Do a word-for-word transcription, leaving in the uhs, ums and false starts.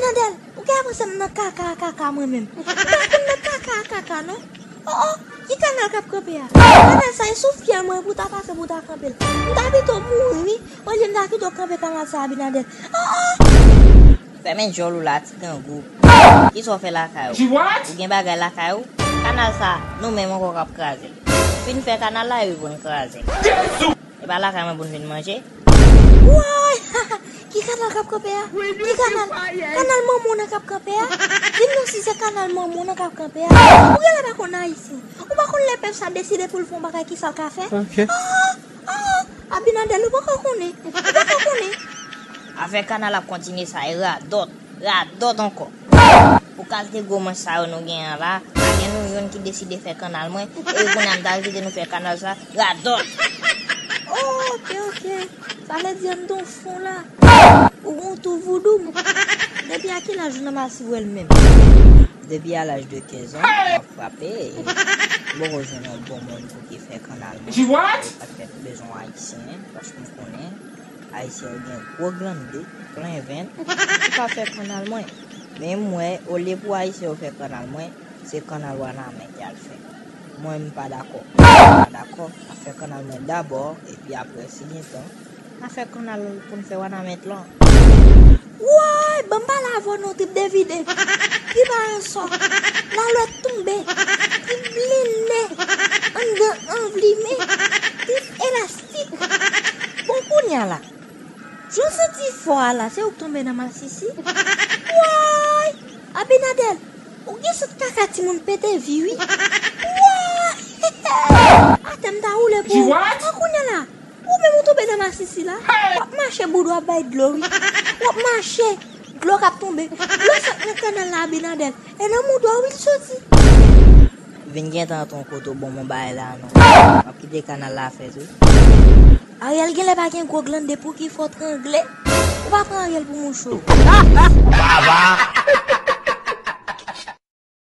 Abinadèl, ou gen avanse m nan kaka a kaka mwen menm. M pa konn nan kaka a kaka non. Oh oh, ki kanal k ap kanpe a? Kanal sa e sou fyèl mwen pou ta pase pou ta kanpe l. M ta pito mouri wi, olye m ta pito kanpe kanal sa Abinadèl. Oh oh. Fèmen djòl ou la ti grangou. Kisa w fè lakay ou? Ou gen bagay lakay ou? Kanal sa, nou menm ankò k ap kraze l. Fin fè kanal la epi pou n kraze l. E pa lakay mwen pou n vin manje? Woy! Ki kanal k ap kanpe a? Ki kanal? Kanal manman w nan k ap kanpe a? Di m non si se kanal manman w nan k ap kanpe a. Ou genlè pa konn Ayisyen. Ou pa konn lè pèp sa deside pou l fè yon bagay kisa l ka fè? Ah! Ah! Abinadèl, ou poko konnen. Ou poko konnen. Afè kanal ap kontinye sa e radòt. Radòt ankò. Pou kalite gwo manch sa yo nou genyen an la, pa gen nou youn ki deside fè kanal mwen, epi kounye a m ta kite nou fè kanal sa, radòt. Oh, ok, ok. Sa vle di anndan w fon la, ou gon tou voudou. Depi a ki laj ou nan Masi w wè l menm? Depi a laj de kenz an, m ap frape, e m poko jwenn yon bon moun pou ki fè kanal mwen. Paske m bezwen Ayisyen, paske m konnen Ayisyen yo gen gwo glann de, plen venn, pou ka fè kanal mwen. Men m wè, olye pou Ayisyen yo fè kanal mwen, se kanal Wanament y al fè. Mwen, m pa dakò. M pa dakò. N a fè kanal mwen dabò, epi apre, si gen tan, n a fè kanal pou n fè Wanament lan. Woy, ban m pale avè w non, trip devide, trip a ansò, lalwèt tonbe, trip blinnen, anndan anvlimen, trip elastik. Bon, kounye a la, jan w santi fò a la, se ou k tonbe nan masisi? Woy! Abinadèl, ou gen sant kaka timoun pete vi wi. Woy! Atè m ta woule pou ou. An kounye a la, ou menm ou tonbe nan masisi la. W ap mache bout w ap bay dlo wi. W ap mache, dlo k ap tonbe. Dlo sot nan kanal la Abinadèl. E nan mouda w wi l soti. Vin gentan antre yon kote w ban mwen bagay la non. M ap kite kanal la fèt wi. Ariel genlè pa gen gwo glann de pou ki fò w trangle. Ou pa pran Ariel pou mouche w. Baba!